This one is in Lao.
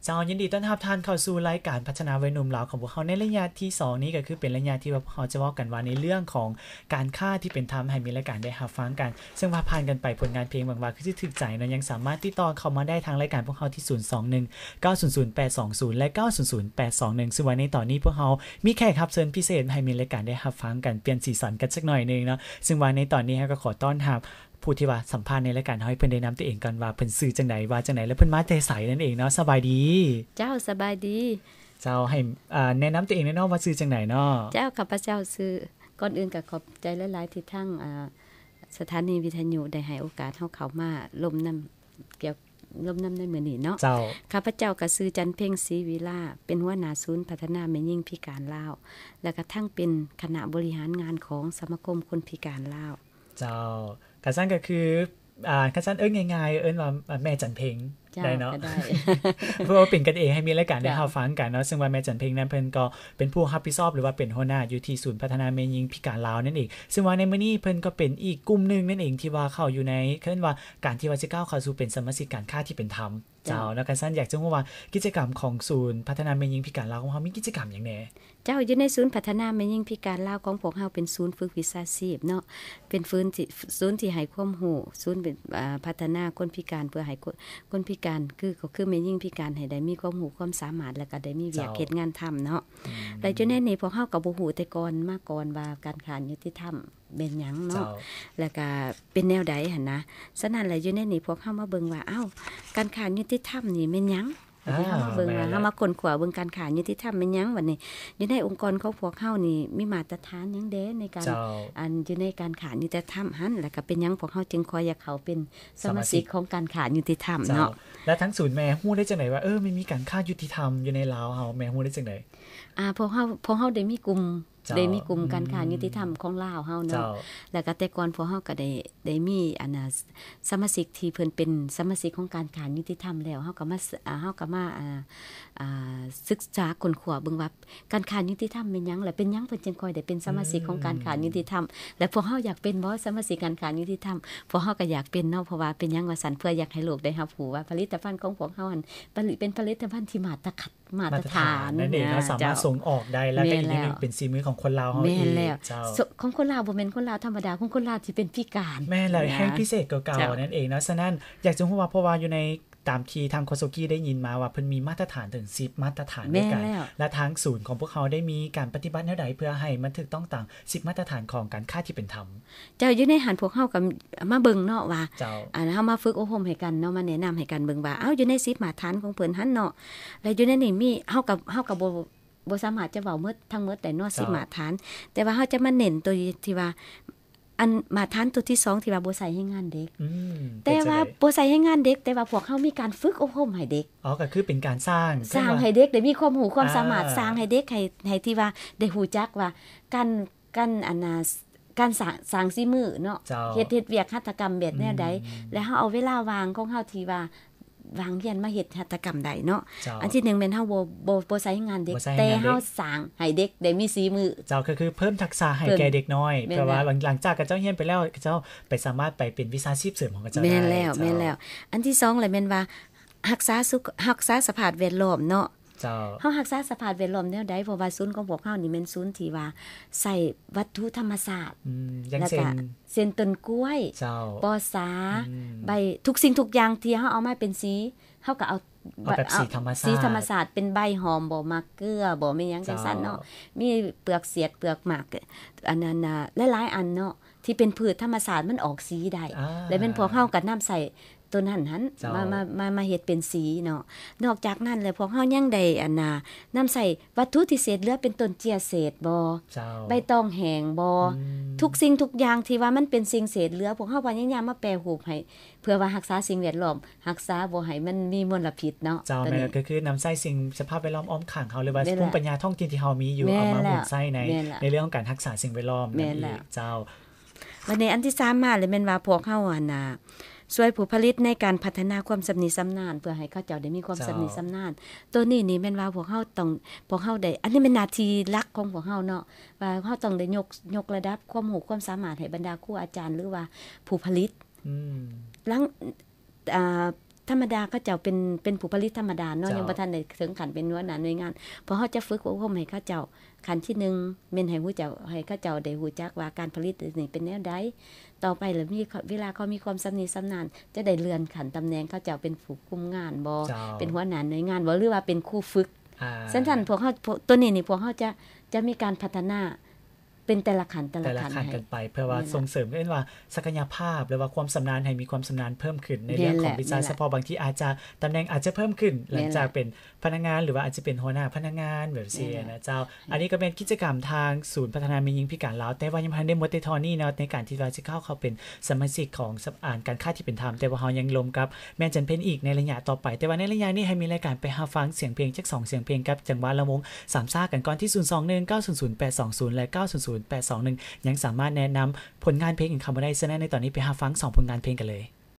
ເຈົ້າ ຍິນດີຕ້ອນຮັບທ່ານເຂົ້າສູ່ລາຍການພັດທະນາວັຍໜຸ່ມລາວຂອງພວກເຮົາໃນໄລຍະທີສອງນີ້ ກໍຄືເປັນໄລຍະທີ່ວ່າພວກເຮົາຈະເວົ້າກັນວ່າໃນເລື່ອງຂອງການຄ້າທີ່ເປັນທຳ ໃຫ້ມີລາຍການໄດ້ຮັບຟັງກັນ. ເຊິ່ງວ່າຜ່ານກັນໄປ ຜົນງານເພງຫວັງວ່າຄືຊິຖືກໃຈເນາະ, ຍັງສາມາດຕິດຕໍ່ເຂົ້າມາໄດ້ທາງລາຍການພວກເຮົາທີ່ ສູນສອງໜຶ່ງ ເກົ້າສູນສູນ ແປດສອງສູນ ແລະ ເກົ້າສູນສູນ ແປດສອງໜຶ່ງ ຊຶ່ງວ່າໃນຕອນນີ້ພວກເຮົາມີແຂກຮັບເຊີນພິເສດ ໃຫ້ມີລາຍການໄດ້ຮັບຟັງກັນ ປ່ຽນສີສັນກັນຈັກໜ້ອຍໜຶ່ງເນາະ. ຊຶ່ງວ່າໃນຕອນນີ້ເຮົາກໍຂໍຕ້ອນຮັບ ຜູ້ທີ່ວ່າສຳພາດໃນລາຍການເຮົາ ໃຫ້ເພິ່ນໄດ້ນຳຕົວເອງກ່ອນວ່າເພິ່ນຊື່ຈັ່ງໃດ ວ່າຈັ່ງໃດ ແລະ ເພິ່ນມາແຕ່ໃສນັ້ນເອງເນາະ. ສະບາຍດີ. ເຈົ້າ ສະບາຍດີ. ເຈົ້າ ໃຫ້ ອ່າ ແນະນຳຕົວເອງແດ່ເນາະ ວ່າຊື່ຈັ່ງໃດເນາະ? ເຈົ້າ ຂ້າພະເຈົ້າຊື່ ກ່ອນອື່ນກໍຂອບໃຈຫຼາຍໆ ທີ່ທາງ ອ່າ ສະຖານີວິທະຍຸໄດ້ໃຫ້ໂອກາດເຮົາເຂົ້າມາລົມນຳ ກ່ຽວ ລົມນຳໃນມື້ນີ້ເນາະ. ເຈົ້າ ຂ້າພະເຈົ້າກໍຊື່ ຈັນເພັງ ສີວິລາ ເປັນຫົວໜ້າສູນພັດທະນາແມ່ຍິງພິການລາວ ແລ້ວກໍທັງເປັນຄະນະບໍລິຫານງານຂອງສະມາຄົມຄົນພິການລາວ. ເຈົ້າ ຄັນຊັ້ນກໍຄື ອ່າ ຄັນຊັ້ນເອີ້ນງ່າຍໆ ເອີ້ນວ່າ ອ່າ ແມ່ຈັນເພັງ ເຈົ້າ ໄດ້ເນາະ ກໍໄດ້ ເພື່ອວ່າເປັນກັນເອງ ໃຫ້ມີລາຍການໄດ້ ເຈົ້າ ຮັບຟັງກັນເນາະ. ຊຶ່ງວ່າແມ່ຈັນເພັງນັ້ນ ເພິ່ນກໍເປັນຜູ້ຮັບຜິດຊອບ ຫຼືວ່າເປັນຫົວໜ້າຢູ່ທີ່ສູນພັດທະນາແມ່ຍິງພິການລາວນັ້ນເອງ. ຊຶ່ງວ່າໃນມື້ນີ້ເພິ່ນກໍເປັນອີກກຸ່ມໜຶ່ງນັ້ນເອງ ທີ່ວ່າເຂົ້າຢູ່ໃນ ເອີ້ນວ່າການທີ່ວ່າຊິກ້າວເຂົ້າສູ່ເປັນສະມາຊິກການຄ້າທີ່ເປັນທຳ. ເຈົ້າ ເຈົ້າ ແລ້ວຄັນຊັ້ນຢາກຈະຮູ້ວ່າກິດຈະກຳຂອງສູນພັດທະນາແມ່ຍິງພິການລາວຂອງເຮົາມີກິດຈະກຳຫຍັງແດ່? ເຈົ້າ ຢູ່ໃນສູນພັດທະນາແມ່ຍິງພິການລາວຂອງພວກເຮົາເປັນສູນຝຶກວິຊາຊີບເນາະ, ເປັນສູນທີ່ ສູນທີ່ໃຫ້ຄວາມຮູ້ ສູນເປັນ ອ່າ ພັດທະນາຄົນພິການ ເພື່ອໃຫ້ຄົນ ຄົນພິການ ຄື ກໍຄືແມ່ຍິງພິການໃຫ້ໄດ້ມີຄວາມຮູ້ຄວາມສາມາດ ແລ້ວກໍໄດ້ມີວຽກ ເຈົ້າ ເຮັດງານທຳເນາະ. ອືມ ແລ້ວຢູ່ໃນນີ້ພວກເຮົາກໍບໍ່ຮູ້ແຕ່ກ່ອນ ມາກ່ອນວ່າການຄ້າຍຸຕິທຳ ແມ່ນຫຍັງເນາະ ເຈົ້າ ແລ້ວກະເປັນແນວໃດຫັ້ນນະ. ສະນັ້ນແຫຼະ ຢູ່ໃນນີ້ພວກເຮົາມາເບິ່ງວ່າ ອ້າວ ການຄ້າຍຸຕິທຳນີ້ແມ່ນຫຍັງ? ອ່າ ທີ່ເຮົາມາເບິ່ງວ່າ ແມ່ນແລ້ວ ເຮົາມາຄົ້ນຄວ້າເບິ່ງການຄ້າຍຸຕິທຳແມ່ນຫຍັງບັດນີ້. ຢູ່ໃນອົງກອນຂອງພວກເຮົານີ້ມີມາດຕະຖານຫຍັງແດ່ໃນການ ເຈົ້າ ອັນ ຢູ່ໃນການຄ້າຍຸຕິທຳຫັ້ນ ແລ້ວກະເປັນຫຍັງພວກເຮົາຈຶ່ງຄ່ອຍຢາກເຂົ້າເປັນສະມາຊິກ ສະມາຊິກຂອງການຄ້າຍຸຕິທຳເນາະ. ເຈົ້າ ແລ້ວທາງສູນແມ່ຮູ້ໄດ້ຈັ່ງໃດວ່າ ເອີ ມັນມີການຄ້າຍຸຕິທຳຢູ່ໃນລາວເຮົາ ແມ່ຮູ້ໄດ້ຈັ່ງໃດ? ອ່າ ພວກເຮົາ ພວກເຮົາໄດ້ມີກຸ່ມ ເຈົ້າ ໄດ້ມີກຸ່ມການຄ້າ ອືມ ຍຸຕິທຳຂອງລາວເຮົາເນາະ. ເຈົ້າ ແລ້ວກໍແຕ່ກ່ອນພວກເຮົາກໍໄດ້ ໄດ້ມີອັນນ່າ ສະມາຊິກທີ່ເພິ່ນເປັນສະມາຊິກຂອງການຄ້າຍຸຕິທຳແລ້ວ ເຮົາກໍມາ ເຮົາກໍມາ ອ່າ ສຶກສາຄົ້ນຄວ້າເບິ່ງວ່າການຄ້າຍຸຕິທຳແມ່ນຫຍັງ ແລະ ເປັນຫຍັງເພິ່ນຈຶ່ງຄ່ອຍໄດ້ເປັນສະມາຊິກຂອງການຄ້າຍຸຕິທຳ ອືມ ແລະ ພວກເຮົາຢາກເປັນບໍ່ສະມາຊິກການຄ້າຍຸຕິທຳ? ພວກເຮົາກໍຢາກເປັນເນາະ ເພາະວ່າເປັນຫຍັງວ່າຊັ້ນ ເພື່ອຢາກໃຫ້ໂລກໄດ້ຮັບຮູ້ວ່າຜະລິດຕະພັນຂອງພວກເຮົາຫັ້ນ ຜະລິດ ເປັນຜະລິດຕະພັນທີ່ມາດຕະ ມາດຕະຖານ ມາດຕະຖານນັ້ນເອງເນາະ ອ່າ ສາມາດ ເຈົ້າ ສົ່ງອອກໄດ້ ແລ້ວກໍ ແມ່ນແລ້ວ ຍັງເປັນສີມືຂອງຄົນລາວເຮົາ ແມ່ນແລ້ວ ອີກ ເຈົ້າ ຄົນ ຄົນລາວບໍ່ແມ່ນຄົນລາວທຳມະດາ ຄົນ ຄົນລາວທີ່ເປັນພິການ ແມ່ນແລ້ວ ນະ ແຮ່ງພິເສດກວ່າເກົ່າ ເຈົ້າ ນັ້ນເອງເນາະ. ສະນັ້ນ ຢາກຈະຮູ້ວ່າ ເພາະວ່າຢູ່ໃນ ຕາມທີ່ທາງໂຄສົກີໄດ້ຍິນມາວ່າ ເພິ່ນມີມາດຕະຖານເຖິງສິບມາດຕະຖານດ້ວຍກັນ ແມ່ນແລ້ວ ແລະ ທາງສູນຂອງພວກເຮົາໄດ້ມີການປະຕິບັດແນວໃດ ເພື່ອໃຫ້ມັນຖືກຕ້ອງຕາມສິບມາດຕະຖານຂອງການຄ້າທີ່ເປັນທຳ? ເຈົ້າ ຢູ່ໃນຫັ້ນພວກເຮົາກໍມາເບິ່ງເນາະວ່າ ເຈົ້າ ອັນ ເຮົາມາຝຶກອົບຮົມໃຫ້ກັນເນາະ ມາແນະນຳໃຫ້ກັນເບິ່ງວ່າ ເອົ້າ ຢູ່ໃນສິບມາດຖານຂອງເພິ່ນຫັ້ນເນາະ ແລະ ຢູ່ໃນນີ້ມີ ເຮົາກໍ ເຮົາກໍບໍ່ ບໍ່ສາມາດຈະເວົ້າໝົດ ທັງໝົດໄດ້ເນາະ ເຈົ້າ ສິບມາດຖານ ແຕ່ວ່າເຮົາຈະມາເນັ້ນໂຕທີ່ວ່າ ອັນມາດຖານໂຕທີສອງ ທີ່ວ່າບໍ່ໃຊ້ແຮງງານເດັກ ອືມ ແຕ່ວ່າ ເປັນຈັ່ງໃດ? ບໍ່ໃຊ້ແຮງງານເດັກ ແຕ່ວ່າພວກເຮົາມີການຝຶກອົບຮົມໃຫ້ເດັກ ອໍ ກໍຄືເປັນການສ້າງ ສ້າງໃຫ້ເດັກໄດ້ມີຄວາມຮູ້ຄວາມສາມາດ ອ່າ ສ້າງໃຫ້ເດັກ ໃຫ້ ໃຫ້ທີ່ວ່າໄດ້ຮູ້ຈັກວ່າການ ການ ອັນນ່າ ການສ້າງ ສ້າງສີມືເນາະ ເຈົ້າ ເຮັດ ເຮັດວຽກຫັດຖະກຳແບບແນວໃດ ອືມ ແລະ ເຮົາເອົາເວລາວ່າງຂອງເຮົາທີ່ວ່າວ່າງຮຽນມາເຮັດຫັດຖະກຳໄດ້ເນາະ ເຈົ້າ ອັນທີໜຶ່ງແມ່ນເຮົາບໍ່ ບໍ່ ບໍ່ໃຊ້ແຮງງານເດັກ ບໍ່ໃຊ້ແຮງງານເດັກ ແຕ່ເຮົາສ້າງໃຫ້ເດັກໄດ້ມີສີມື ເຈົ້າ ກໍຄືເພີ່ມທັກສະໃຫ້ແກ່ເດັກນ້ອຍ ເພື່ອວ່າຫຼັງ ຫຼັງຈາກເຂົາເຈົ້າຮຽນໄປແລ້ວ ເຂົາເຈົ້າໄປສາມາດໄປເປັນວິຊາຊີບເສີມຂອງເຂົາເຈົ້າ ແມ່ນແລ້ວ ໄດ້ ເຈົ້າ ແມ່ນແລ້ວ ອັນທີສອງລະແມ່ນວ່າ ຮັກສາສຸ ຮັກສາສະພາບແວດລ້ອມເນາະ ເຈົ້າ ເຮົາຮັກສາສະພາບແວດລ້ອມແນວໃດ? ເພາະວ່າສູນຂອງພວກເຮົານີ້ແມ່ນສູນທີ່ວ່າໃຊ້ວັດຖຸທຳມະຊາດ ອືມ ຢ່າງເຊັ່ນ ເຊັ່ນຕົ້ນກ້ວຍ ເຈົ້າ ປໍສາ ອືມ ໃບ ທຸກສິ່ງທຸກຢ່າງທີ່ເຮົາເອົາມາເປັນສີ ເຮົາກໍເອົາ ເອົາແບບ ເອົາ ສີທຳມະຊາດ ສີທຳມະຊາດ ເປັນໃບຫອມບໍ ໝາກເກືອບໍ ແມ່ນຫຍັງຈັ່ງຊັ້ນເນາະ ເຈົ້າ ມີເປືອກສຽດ ເປືອກໝາກ ອັນນັ້ນນະ ຫຼາຍໆອັນເນາະ ທີ່ເປັນພືດທຳມະຊາດມັນອອກສີໄດ້ ອ່າ ແລະແມ່ນພວກເຮົາກໍນຳໃຊ້ ໂຕນັ້ນຫັ້ນ ເຈົ້າ ມາ ມາ ມາ ມາເຮັດເປັນສີເນາະ. ນອກຈາກນັ້ນແລ້ວ ພວກເຮົາຍັງໄດ້ ອັນນ່າ ນຳໃຊ້ວັດຖຸທີ່ເສດເຫຼືອ ເປັນຕົ້ນເຈ້ຍເສດບໍ ເຈົ້າ ໃບຕອງແຫ້ງບໍ ອືມ ທຸກສິ່ງທຸກຢ່າງທີ່ວ່າມັນເປັນສິ່ງເສດເຫຼືອ ພວກເຮົາພະຍາຍາມມາແປຮູບໃຫ້ ເພື່ອວ່າຮັກສາສິ່ງແວດລ້ອມ ຮັກສາບໍ່ໃຫ້ມັນມີມົນລະພິດເນາະ. ເຈົ້າ ໂຕນີ້ ແມ່ນ ກໍຄືນຳໃຊ້ສິ່ງສະພາບແວດລ້ອມອ້ອມຂ້າງເຮົາ ຫຼືວ່າ ແມ່ນແຫຼະ ພູມປັນຍາທ້ອງຖິ່ນທີ່ເຮົາມີຢູ່ ແມ່ນ ເອົາມາ ແລ້ວ ຫູນໃຊ້ໃນ ແມ່ນແລ້ວ ໃນເລື່ອງຂອງການຮັກສາສິ່ງແວດລ້ອມ ແມ່ນແລ້ວ ນັ້ນເອງ ເຈົ້າ. ບັດນີ້ອັນທີສາມມາແລ້ວແມ່ນວ່າພວກເຮົາຫັ້ນນະ ຊ່ວຍຜູ້ຜະລິດໃນການພັດທະນາຄວາມຊຳນິຊຳນານ ເພື່ອໃຫ້ເຂົາເຈົ້າໄດ້ມີຄວາມ ເຈົ້າ ຊຳນິຊຳນານ. ໂຕນີ້ນີ້ແມ່ນວ່າພວກເຮົາຕ້ອງ ພວກເຮົາໄດ້ ອັນນີ້ແມ່ນໜ້າທີ່ຫຼັກຂອງພວກເຮົາເນາະ ວ່າເຮົາຕ້ອງໄດ້ຍົກ ຍົກລະດັບຄວາມຮູ້ຄວາມສາມາດໃຫ້ບັນດາຄູອາຈານ ຫຼືວ່າຜູ້ຜະລິດ ອືມ ຫຼັງ ອ່າ ທຳມະດາເຂົາເຈົ້າເປັນ ເປັນຜູ້ຜະລິດທຳມະດາເນາະ ເຈົ້າ ຍັງບໍ່ທັນໄດ້ເຖິງຂັ້ນເປັນຫົວໜ້າໜ່ວຍງານ. ພວກເຮົາຈະຝຶກອົບຮົມໃຫ້ເຂົາເຈົ້າ ຂັ້ນທີໜຶ່ງແມ່ນໃຫ້ຮູ້ເຈົ້າ ໃຫ້ເຂົາເຈົ້າໄດ້ຮູ້ຈັກວ່າການຜະລິດນີ້ເປັນແນວໃດ. ຕໍ່ໄປລະມີ ເວລາເຂົາມີຄວາມຊຳນິຊຳນານ ຈະໄດ້ເລື່ອນຂັ້ນຕຳແໜ່ງ ເຂົາເຈົ້າເປັນຜູ້ຄຸມງານບໍ ເຈົ້າ ເປັນຫົວໜ້າໜ່ວຍງານບໍ ຫຼືວ່າເປັນຄູຝຶກ. ອ່າ ສະນັ້ນພວກເຮົາ ພວກ ໂຕນີ້ນີ້ ພວກເຮົາຈະ ຈະມີການພັດທະນາ ເປັນແຕ່ລະຂັ້ນ ແຕ່ລະ ແຕ່ລະຂັ້ນ ຂັ້ນ ໃຫ້ ກັນໄປ ເພື່ອວ່າ ແມ່ນລະ ສົ່ງເສີມ ເອີ້ນວ່າສັກກະຍະພາບ ຫຼືວ່າຄວາມຊຳນານ ໃຫ້ມີຄວາມຊຳນານເພີ່ມຂຶ້ນໃນເລື່ອງຂອງ ແມ່ນລະ ວິຊາ ແມ່ນລະ ສະເພາະ. ບາງທີອາດຈະ ຕຳແໜ່ງອາດຈະເພີ່ມຂຶ້ນ ແມ່ນລະ ຫຼັງຈາກເປັນພະນັກງານ ຫຼືວ່າອາດຈະເປັນຫົວໜ້າພະນັກງານ ແບບຊີ້ ແມ່ນລະ ນະເຈົ້າ. ແມ່ນລະ ອັນນີ້ກໍແມ່ນກິດຈະກຳທາງສູນພັດທະນາແມ່ຍິງພິການລາວ ແຕ່ວ່າຍັງບໍ່ທັນໄດ້ໝົດແຕ່ເທົ່ານີ້ເນາະ ໃນການທີ່ວ່າຈະກ້າວເຂົ້າເປັນສະມາຊິກຂອງສະ ອານ ການຄ້າທີ່ເປັນທຳ ແຕ່ວ່າເຮົາຍັງລົມກັບແມ່ນຈັນເພັນອີກໃນໄລຍະຕໍ່ໄປ. ແຕ່ວ່າໃນໄລຍະນີ້ໃຫ້ມີລາຍການໄປຮັບຟັງສຽງເພງຈັກສອງສຽງເພງ ກັບຈັງຫວະລຳວົງສາມຊາກັນກ່ອນ ທີ່ ສູນສອງໜຶ່ງ ເກົ້າສູນສູນ ແປດສອງສູນ ແລະ ເກົ້າສູນສູນ ແປດສອງໜຶ່ງ ຍັງສາມາດແນະນຳຜົນງານເພງອີກຄຳບໍ່ໄດ້. ສະນັ້ນໃນຕອນນີ້ໄປຮັບຟັງສອງຜົນງານເພງກັນເລີຍ.